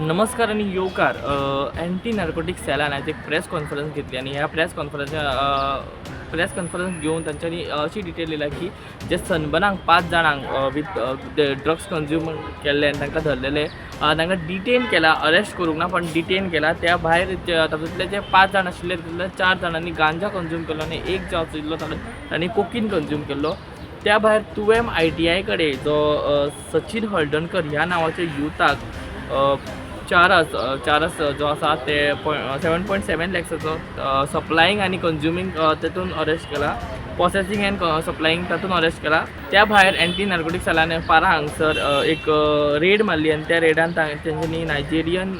नमस्कार आनी येवकार. एंटी नार्कोटीक सेलान आयज एक प्रेस कॉन्फरन्स घेतली आनी ह्या प्रेस कॉन्फरन्स घेवन तांच्यांनी अशी डिटेल दिल्या की जे सनबर्नाक पांच जाणांक विथ ड्रग्स कंज्यूम केल्ले आनी तांकां धरलेले, तांकां डिटेन केला, अरेस्ट करूंक ना पण डिटेन केला. त्या भायर तातूंतले जे पांच जाण आशिल्ले, तातूंतले चार जाणांनी गांजा कंज्यूम केलो आनी एक जो आशिल्लो ताणें कोकीन कंज्यूम केल्लो. त्या भायर तुवें आयटीआय कडेन जो सचिन हळदणकर ह्या नांवाच्या युथाक चारस चारस जो आसा ते 7.7 लॅक्साचो सप्लायींग आनी कंज्युमींग तेतून अरेस्ट केला, प्रोसेसींग अँड सप्लायींग तातूंत अरेस्ट केला. त्या भायर एंटी नार्कोटीक सेलान पारा हांगसर एक रेड मारली आनी त्या रेडान तेंच्यांनी नायजेरियन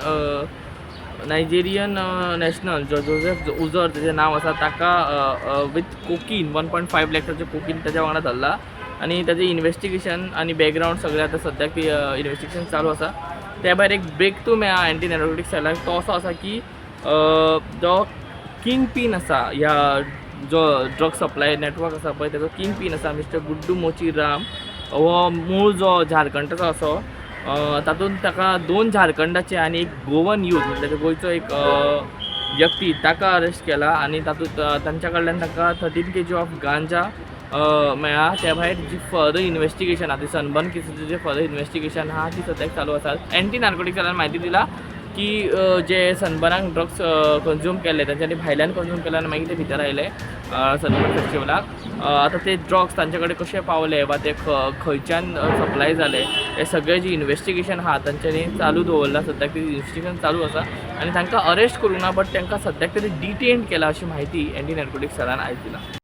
नॅशनल जो जोसेफ उजर तेजें नांव आसा, ताका विथ कोकीन 1.5 लॅक्साचें कोकीन तेज्या वांगडा धरला आनी ताजें इन्वेस्टिगेशन आनी बॅकग्रावंड सगळें आतां सद्याक इन्वेस्टिगेशन चालू आसा. त्या भायर एक ब्रेक थ्रू मेळ्ळा एंटी नार्कोटीक सेलाक, तो असो आसा की जो किंग पीन आसा, ह्या जो ड्रग सप्लाय नेटवर्क आसा पळय, तेजो किंग पीन आसा मिस्टर गुड्डू मोची राम, हो मूळ जो झारखंडाचो आसा, तातूंत ताका दोन झारखंडाचे आनी एक गोवन यूथ, म्हटल्यार गोंयचो एक व्यक्ती, ताका अरेस्ट केला आनी तातूंत तांच्या कडल्यान ताका 13 केजी ऑफ गांजा मेळ्ळा. त्या भायर जी फर्दर इन्वेस्टिगेशन आहा, ती सनबर्न केसीचें जें फर्दर इन्वेस्टिगेशन आहा, ती सद्याक चालू आसा. एंटी नार्कोटीक सेलान म्हायती दिला की जे सनबर्नाक ड्रग्स कंज्यूम केल्ले, तांच्यांनी भायल्यान कंज्यूम केले आनी मागीर ते भितर आयले सनबर्न फेस्टिवलाक. आतां ते ड्रग्स तांचे कडेन कशे पावले वा ते खंयच्यान सप्लाय जाले, हे सगळें जी इन्वेस्टिगेशन आहा तांच्यांनी चालू दवरलां. सद्याक ती इन्वेस्टिगेशन चालू आसा आनी तांकां अरेस्ट करूंक ना, बट तांकां सद्याक तरी डिटेन केला, अशी म्हायती एंटी नार्कोटीक सेलान आयज दिला.